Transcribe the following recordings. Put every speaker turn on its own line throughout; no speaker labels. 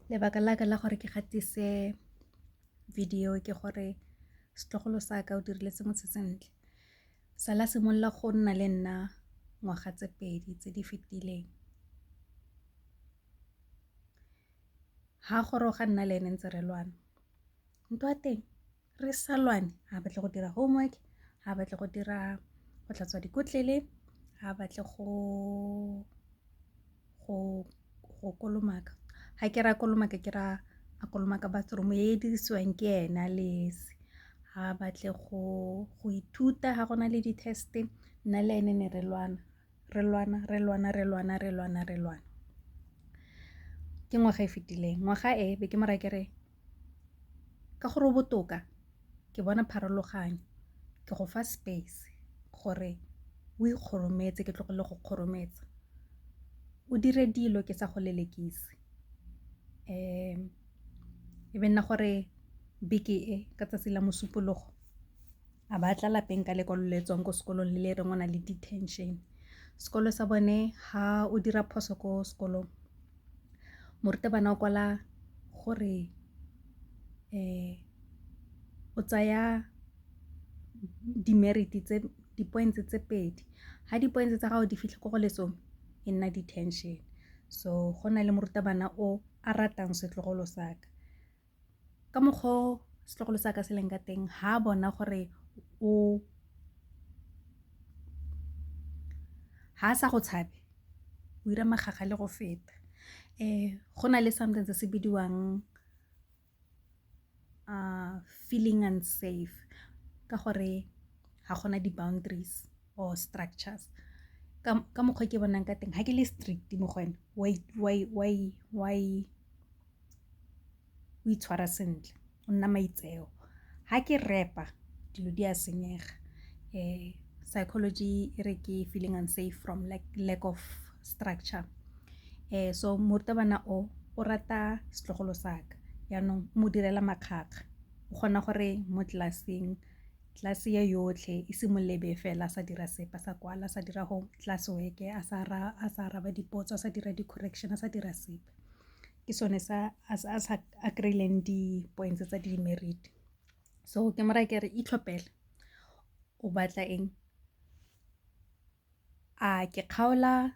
Lebaka la ka la gore ke gatise video ke gore setlogolo sa ka o dirile sengwe se sentle. Sala a simolola go nna le nna ngwaga tse 2 tse di fetileng. Ha goroga nna le ene ntse re lwana, ntwa teng re sa lwane ga batle go dira homework, ga batle go dira go tlhatswa dikotlele, ga batle go kolomaka, ga ke raya kolomaka ke raya a kolomaka bathroom e e dirisiwang ke ena a le esi, ga batle go ithuta ga gona le di-test-e nna le ene ne re lwana, re lwana, re lwana, re lwana, re lwana, re lwana. Ke ngwaga e fetileng, ngwaga e be ke mo raya kere ka gore o botoka ke bona pharologanyo ke go fa space gore o ikgorometse ke tlogele go kgorometsa, o dire dilo ke sa go lelekise. E be nna gore beke e ka 'tsatsi la mosupologo a ba tla lapeng ka lekwalo le tswang ko sekolong le le reng o na le detention. Sekolo sa bone ha o dira phoso ko sekolong morutabana o kwala gore o tsaya di-merit tse di-points tse 2 ga di-points tsa gago di fitlha ko go lesome e nna detention. So go na le morutabana o a ratang setlogolo sa ka, ka mokgwa o setlogolo sa ka se leng ka teng ha bona gore o ha a sa go tshabe o 'ira makgakga le go feta. Go na le something se se bidiwang feeling unsafe ka gore ga gona di-boundaries or structures ka mokgwa ke bonang ka teng ga ke le strict mo go wena o itshwara sentle o nna maitseo, ga ke repa dilo di a senyega psychology e re ke feeling unsafe from lack of structure. So morutabana o o rata setlogolo sa ka yaanong o mo direla makgakga o kgona gore mo class-eng, class e yotlhe e simolole e be fela a sa dira sepe a sa kwala a sa dira class work a sa araba dipotso a sa dira di-correction a sa dira sepe. Ke sone sa a sa a kry-ileng di-points tsa di-merit. So ke mo raya kere itlhopele o batla eng, a ke kgaola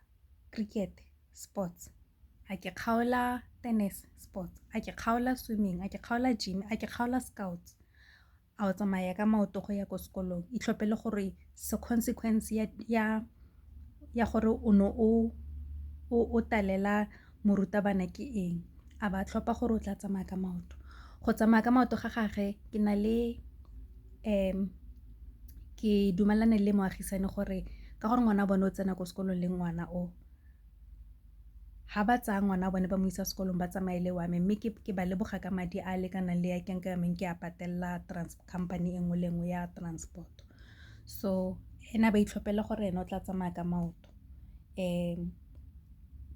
cricket sports, a ke kgaola tennis sports, a ke kgaola swimming, a ke kgaola gym, a ke kgaola scouts, a o tsamaya ka maoto go ya ko sekolong, itlhophele gore consequence ya gore o ne o talela morutabana ke eng, a ba tlhopha gore o tla tsamaya ka maoto. Go tsamaya ka maoto ga gage ke na le ke dumelane le moagisane gore ka gore ngwana wa bone o tsena ko sekolong le ngwana o, ga ba tsaya ngwana wa bone ba mo isa sekolong ba tsamaye le wa me mme ke ba leboga ka madi a lekanang le a ke ke a patelela company e nngwe le nngwe ya transport. So ena ba itlhophela gore ene o tla tsamaya ka maoto.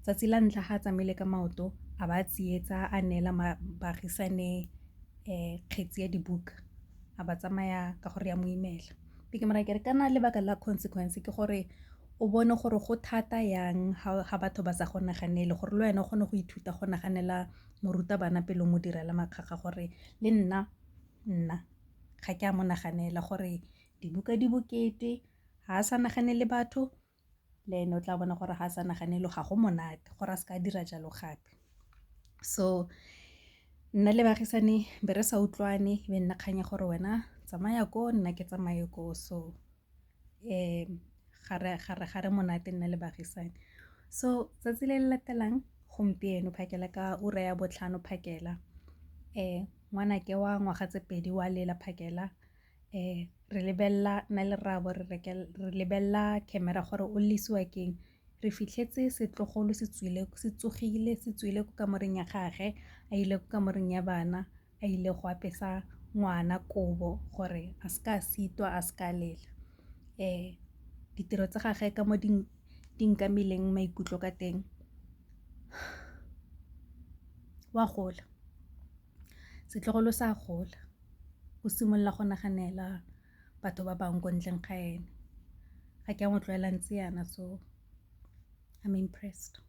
'Tsatsi la ntlha ga a tsamaile ka maoto a ba tsietsa a neela baagisane kgetsi ya dibuka a ba tsamaya ka gore ya mo imela. Be ke mo raya kere kana lebaka la consequence ke gore o bone gore go thata yang ga batho ba sa go naganele gore le wena o kgone go ithuta go naganela morutabana pele o mo direla makgakga gore le nna nna ga ke a mo naganela gore dibuka di bokete ga a sa naganele batho le ene o tla bona gore ga a sa naganele ga go monate gore a se ka dira jalo gape. So nna le baagisane be re sa utlwane be nna kgang ya gore wena tsamaya ko nna ke tsamaye ko so ga re monate nna le baagisane. So 'tsatsi le le latelang gompieno phakela ka ura ya 5 phakela ngwanake wa ngwaga tse 2 wa lela phakela re lebelela nna le rraabo re lebelela camera gore o lesiwa keng, re fitlhetse setlogolo se tsogile se tswile ko kamoreng ya gage a ile ko kamoreng ya bana a ile go apesa ngwana kobo gore a se ka sitwa a se ka lela. Ditiro tsa gage ka mo di nkamileng maikutlo ka teng, wa gola, setlogolo sa gola, o simolola go naganela batho ba bangwe ko ntleng ga ene, ga ke a mo tlwaela ntse yana so I'm impressed.